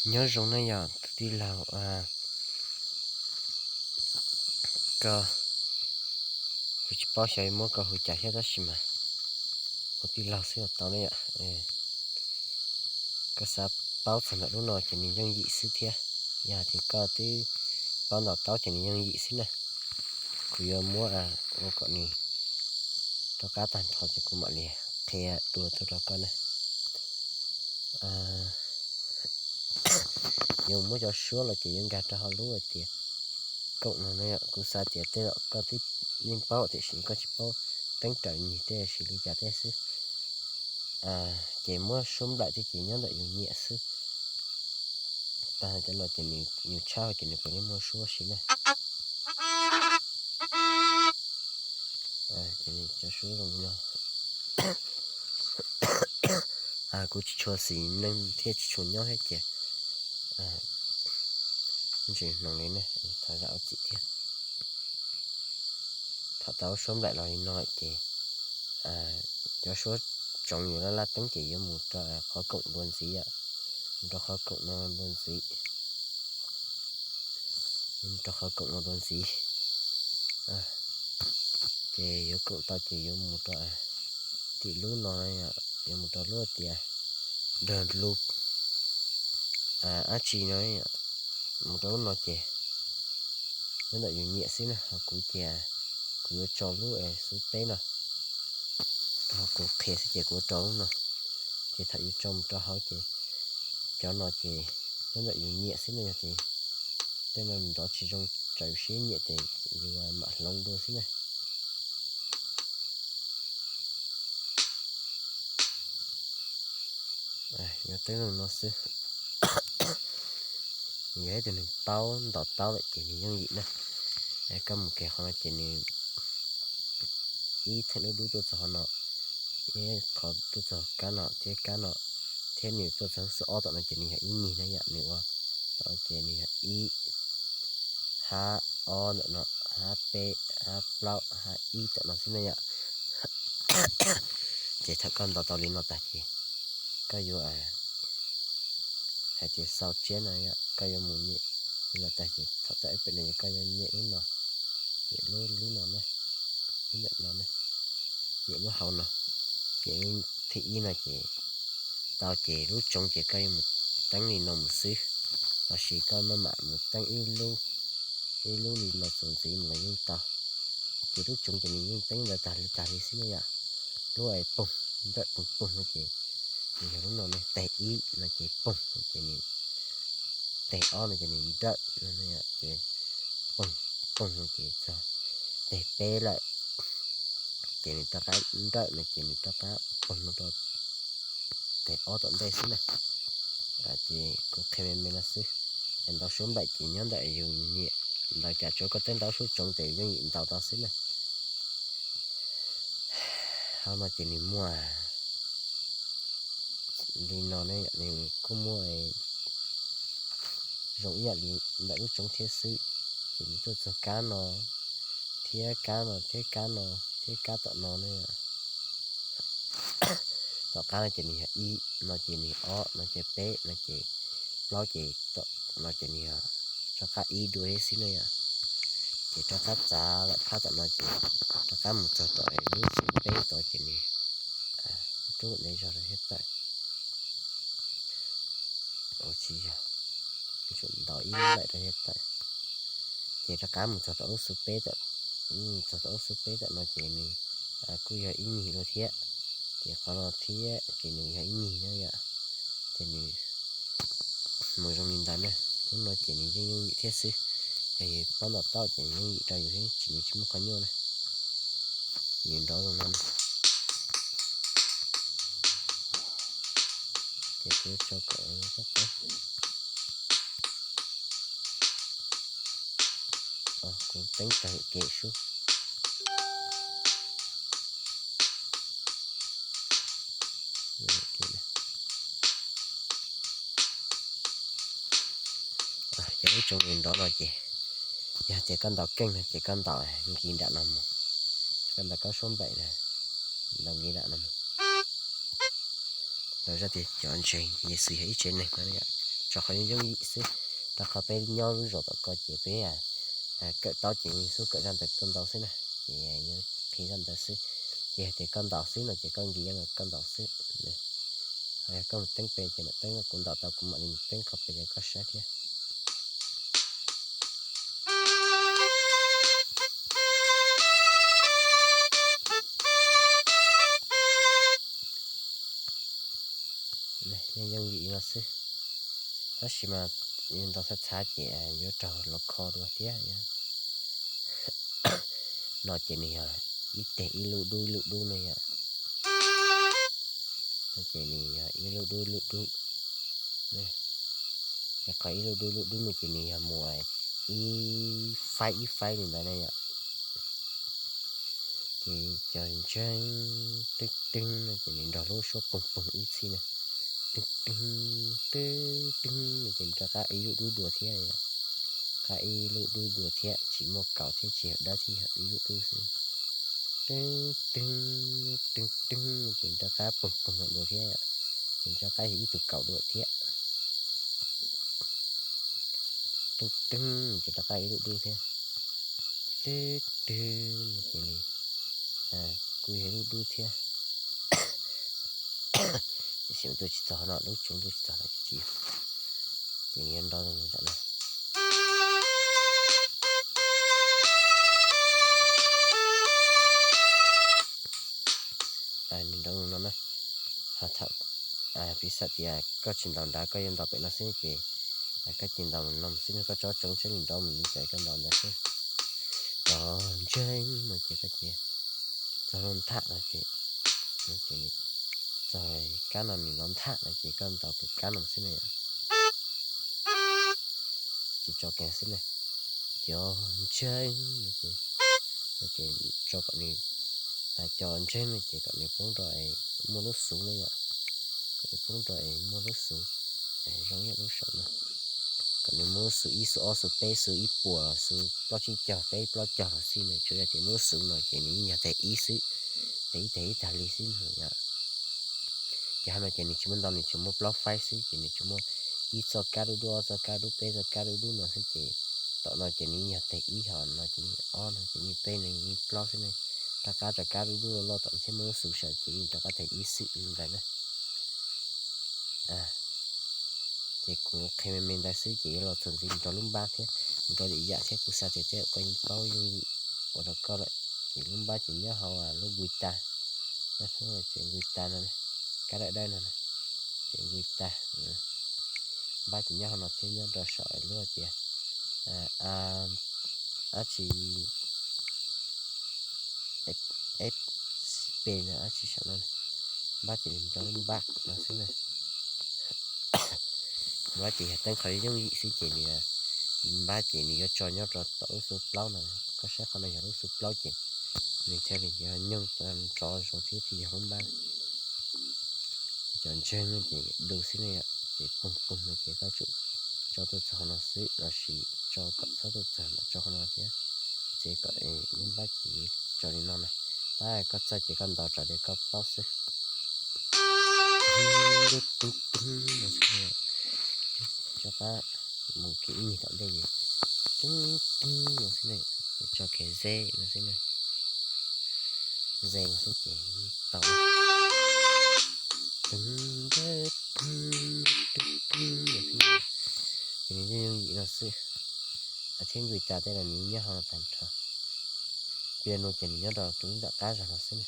Nyob zoo na yom tus tij laug, koj, kuv tsis paub xyov muab koj hu cas thiab tab sis mas hu tij laug xwb los tau na yom. Koj xav paub txog ntawm lub no ces nws yooj yim xwb thiab, yog tias koj twb paub ntaus taub ces nws yooj yim xwb na. Kuv yuav muab ua kom nws rov qab tag nrho ces kuv mam li qhia dua tuaj rau koj na. Yuav muab cov suab los ces yuav nkag rau hauv lub hais tias koom no na yom. Kuv xav tias tej zaum koj twb yeej paub tiam sis koj tsis paub teeb raws nyig tej sis li cas tej xwb. Ces muab suab nplaim thiab ces nyob ntawm yus nyiam xwb. Tag cov no ces nws yus tshab ces nws puav leej muaj suab si na. Cov suab zoo li no. Kuv tsis tshua xis neej thiab tsis tshua nyob thiab ces tsis hnoos li ne, thov zam lub txim thiab. Thaum tau suab nplaim los li no lawm ces cov suab tsoov yus laj laj teeb ces yuav mus rau qhov koom dua ntxiv, mus rau qhov koom no dua ntxiv, mus rau qhov koom no dua ntxiv. Ces yuav koom tau ces yuav mus rau tim lub no, yuav mus rau lub tias dag lub dab tsi no, mus rau lub no ces nyob ntawm yus nyiam xwb na. Ho kuv ces kuv yuav tso lub xub peb no, ho kuv qhia xwb ces kuv yuav tso lub no. Ces thaum yus tso mus rau hauv ces cov no ces nyob ntawm yus nyiam xwb no, yog tias tej no nrov tsis zoo raws yus siab nyiam ces yus mam hloov dua xwb na. Yuav teeb zoo no xwb. Yog ib tug neeg paub ntaus taub lawm ces nws yooj yim na. Koj mus kiag qhov no ces nws ib theem dub dub tuaj txog qhov no, ib qhov tuaj txog kab no thiab kab no, thiab nws tuaj txog lub xub ob tom no ces nws yog ib nyig na yom. Nws ua tom no ces nws yog ib, hab ob ntawm no, hab peb, hab plaub, hab ib tom no xwb na yom. Ces thaum koj ntaus tau li no tag ces koj yuav hais tias xau tsiab no yom, koj yuav mus nyem li no tag ces thaum txog ib pem no ces koj yuav nyem lub no, nyem lub, lub no ne, lub ntawm no ne, nyem lub hauv no. Nyem lub thib ib no ces tau ces lub tsoov ces koj yuav mus teeb li no mus xwb, los sis koj maj mam mus teeb ib lub, ib lub li no txuas ntxiv mus los yeej tau. Ces lub tsoov ces nws yeej teeb ntawd tag li tag li xwb na yom. Lub poog, nrawm poog poog no ces nws yog lub no ne, teg ib no ces poog no ces nws, teg ob no ces nws nrawm no ces poog, poog no ces txog teg peb lawm ces nws rov qab nrawm no ces nws rov qab poog no rau teg ob tom ntej xwb na. Ces kuv qhia me me no xwb. Ntaus suab nplaim ces nyob ntawm yus nyiam ntaus cas, tsuav koj twb ntaus suab tsoov ces yooj yim ntaus tau xwb na. Hauv no ces nws muaj li no ne, nws kuj muaj zoo ib yam li ntawm lub tsoov thiab xwb. Ces nws tuaj txog kab no thiab kab no thiab kab no thiab kab tom no ne. Tom qab no ces nws yog ib, no ces nws ob, no ces peb, no ces plaub, ces tom no ces nws yog rov qab ib dua thiab xwb na yom. Ces rov qab txav lawm phab tom no ces rov qab mus txog tom lub xub peb tod ces nws rub ntev zog rau thiab tawm. Ua tsis yog, tsuas ntaus ib lub nplaim rau thiab tawm. Ces rov qab mus txog tom lub xub peb tawm, txog tom lub xub peb tawm no ces nws kuj yog ib nyig dua thiab. Ces qhov no thiab ces nws yog ib nyig na yom. Ces nws mus zoo li ntawd na. Lub no ces nws yeej yooj yim thiab xwb. Yog yus paub ntaus taub ces nws yooj yim rau yus thiab, tsis, nws tsis muaj qhov nyuaj na. Nws nrov zoo no na. Ces kuv tso kom kuv teeb raws kev sub. Ces lub tsoov nws nrov no ces yog tias koj ntaus keej no ces koj ntaus nkis nram no mus, koj ntaus kab suab nplaim na, ntaus nkis nram no mus. Ntaus zaj tias cov ntseeg Yexus yog ib tsev neeg no, tso rau qhov yooj yim xwb, rau qhov peb nyob lub zos tom ko ces peb kawm taub ces xub kawm zaj ntawd tuaj ntau xwb na, ces yuav qhia zaj ntawd xwb. Ces yog tias koj ntaus xwb no ces koj nkiv koj ntaus xwb. Yog koj mus teeb pem ces mam teeb, kuv ntaus tau kuv mam li mus teeb qhov pem rau koj saib thiab. Yooj yim no xwb, tab sis mas ntaus txhav txhav ces yuav raug los kho dua thiab. No ces nws yog ib teg ib lub dub ib lub dub no yom. No ces nws yog ib lub dub ib lub dub. Ces qhov ib lub dub ib lub dub no ces nws yog mus ib faib ib faib li ntawd na yom. Ces cov ntseeg teeb teeb no ces nws nrog lub suab poog poog ib txhij na, teeb teeb, teeb teeb no ces nws rov qab ib lub dub dua thiab yom. Qab ib lub dub dua thiab, tsis muaj kaus thiab tsis yog dawb thiab, yog ib lub dub xwb. Teeb teeb, teeb teeb ces nws rov qab poog poog no dua thiab, ces nws rov qab yog ib tug kaus dua thiab. Teeb teeb ces rov qab ib lub dub thiab. Twb twg no ces nws kuj yog ib lub dub thiab. Tiam sis mas tuaj tsis txog no, lub tsev tuaj tsis txog no ces tsis yog. Ces nws yuav nrov zoo nram no. Nws nrov zoo no na. Ho thaum piv xam tias koj tsis ntaus nrad, koj yuav ntaus pem no xwb ces koj cia ntaus no xwb, koj tsob tsoov saib nws nrov mus li cas koj ntaus ntawd xwb. Cov ntseeg no ces koj cia txog lub ntham no ces, txog kab no nws los ntham no ces koj ntaus pem kab no xwb na yom. Ces tso kiag xwb na. Cov ntseeg no ces, no ces tso kom nws, cov ntseeg no ces kom nws poob rau es muaj lub xuv na yom. Kom nws poob rau es muaj lub xuv, zoo ib yam lub saum no. Kom nws muaj lub xuv ib, xuv ob, xuv peb, xuv ib puas, xuv plaub tsib caug, peb plaub caug los xij na, tsuas yog tias muaj lub xuv no ces nws yeej yog tag ib xwb, tag ib tag ib tag li xwb no yom. Ces hauv no ces nws tsis muaj ntau, nws tsuas muaj plaub faib xwb, ces nws tsuas muaj ib txoj kab dub dub, ob txoj kab dub, peb txoj kab dub dub no xwb ces tom no ces nws yeej yog tag ib, ho no ces yeej ob no ces yeej peb no yeej plaub xwb ne. Rov qab rau kab dub dub loj loj tom thiab muaj lub xuv saum ces yeej rov qab tag ib xwb li ntawd na. Ces kuv qhia me me ntawd xwb ces yuav los txog ntxiv mus rau lub npab thiab, mus rau lwm yam thiab, kuv xav tias tej zaum koj yeej paub yooj yim ua rau koj lawm. Ces lub npab ces nyob hauv lub nkuis tas, ces nkuis tas no, kab dawb dawb no, ces nkuis tas. Npab ces nyob hauv no thiab, nyob rau saum lub hais tias dab tsi, F P no dab tsi saum no. Npab ces nws rau lub npab no xwb na. Npab ces yog teeb qhov yooj yim xwb ces nws, npab ces nws yuav tso nyob rau tom lub xuv plaub no. Koj saib qhov no yog lub xuv plaub ces nws thiaj li yuav nyooj nrov zoo thiab thiaj yog lub npab. Cov ntseeg no ces du xwb ne yom, ces poog poog no ces koj tsum tso tuaj txog qhov no xwb, lossis tso kom txhob tuaj txog mam tso qhov no thiab. Ces kom lub npab ces tso li no na. Tab koj txawj ces koj ntaus raws li koj paub xwb. Rov qab mus kev ib nyuag tom ntej ces teeb teeb no xwb ne, ces tso kev ze no xwb ne. Ze no xwb ces tau. Teeb teeb no xwb ne. Ces nws yooj yooj yim no xwb. Thiab nkuis tas tej los nws nyob hauv no tag nrho. Piano ces nws nyob rau tus lub nram qab zog no xwb ne.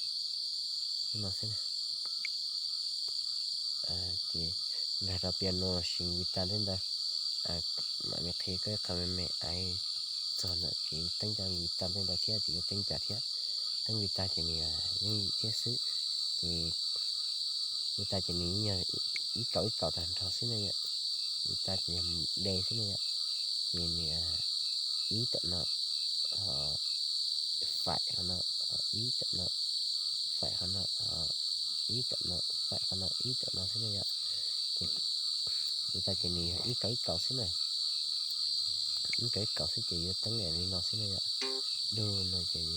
Lub no xwb ne. Ces nkag rau piano lossis nkuis tas tej ntawd, mam li qhia koj ib qho me me, txog ntawm kev teeb cov nkuis tas tej ntawd thiab ces yuav teeb cas thiab. Teeb nkuis tas ces nws yooj yim thiab xwb. Ces nkuis tas ces nws yog ib kaum ib kaum tag nrho xwb ne yom. Nkuis tas ces yog de xwb ne yom. Ces nws ib tom no, faim qhov no, ib tom no, faim qhov no, ib tom no, faim qhov no, ib tom no xwb ne yom. Ces nkuis tas ces nws yog ib kaum ib kaum xwb na. Ib kaum ib kaum xwb ces yuav teeb li no xwb na yom. Dub no ces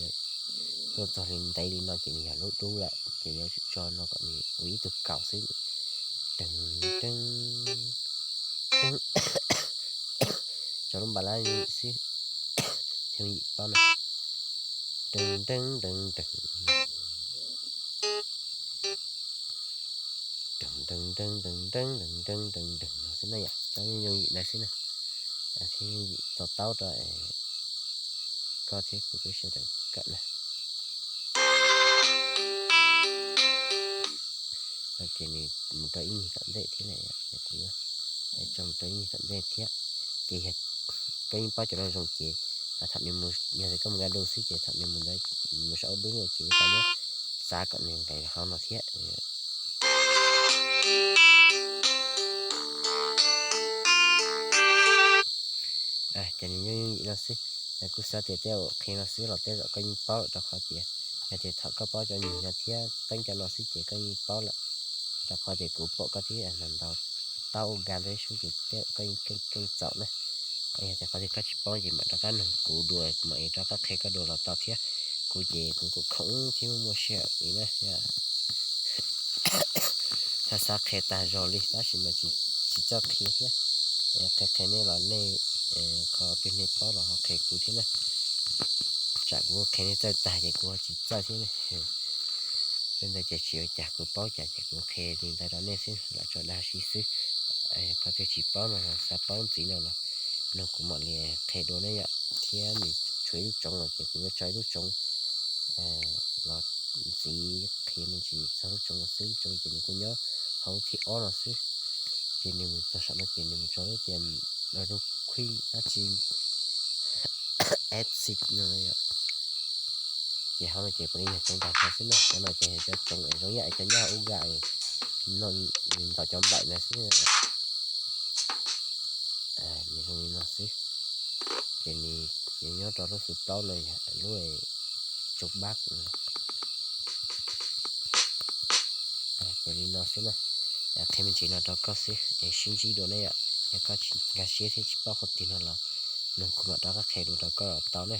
tuaj txog li ntev li no ces nws yog lub dub lawm ces yuav tsum tso no kom nws ua ib tug kaus xwb. Teeb teeb Tso lub npam lab yim xwb, thiaj yim paub na. Deeg deeg deeg deeg, deeg deeg deeg deeg deeg deeg deeg deeg no xwb na yom, tso yooj yim ntawd xwb na. Thiaj yim to taub rau koj thiab kuv twb sawv daws kawm na. No ces nws mus rau ib nyuag tom ntej thiab na, kuv yuav tso mus rau ib nyuag tom ntej thiab. Ces yog koj yeej paub cov no zoo ces thaum nws mus, yog tias koj mus nkag du xwb ces thaum nws mus ntawd, mus saum ub dub ces tau muab txav kom nws nqes hauv no thiab. Ces nws yooj yooj yim no xwb. Kuv xav tias tej zaum qhia no xwb los tej zaum koj yeej paub lawm rau qhov tias yog tias thaum koj paub cov nyuag no thiab teeb cov no xwb ces koj yeej paub lawm. Rau qhov tias kuv pom koj twb ntaus taub ua nkag ntawd sub ces tej zaum koj yeej keej keej txaus na. Yog tias qhov twg koj tsis paub ces mam rov qab nug kuv dua, kuv mam li rov qab qhia koj dua los tau thiab. Kuv ces kuv kuj khoom thiab muaj muaj sij hawm li na. Xav xav qhia tag zog li tab sis mas tsis txawj qhia thiab. Qhia qhia nej los nej, qhov twg nej paub los ho qhia kuv thiab na. Tsam kuv qhia nej txawj tag ces kuv ho tsis txawj thiab ne. Li ntawd ces tsis ua cas, kuv paub cas ces kuv qhia li ntawd rau nej xwb, lam tso dag si xwb. Qhov twg tsis paub no los xav paub ntxiv no los nug kuv mam li qhia dua ne yom. Thiab nws tshuav ib lub tsoov los ces kuv yuav tso ib lub tsoov los ntxiv qhia me ntsis txog lub tsoov no xwb. Lub tsoov ces nws kuj nyob hauv thib ob no xwb. Ces nws mus txog saum no ces nws mus tso lub tias lub qhuib dab tsi, F six no yom. Ces hauv no ces puav leej yog tsoov tag nrho xwb na. Cov no ces yog cov tsoov zoo yam cov nyob hauv ub ga, ntaus cov nplaim ntawd xwb. Nws zoo li no xwb. Ces nws nyob rau lub xu plaub no, lub tsoov bab. Ces li no xwb na. Qhia me ntsis no rau koj xwb es sib ntsib dua ne yom. Yog koj tsis nkag siab thiab tsis paub qhov twg no los nug kuv mam rov qab qhia dua rau koj los tau ne.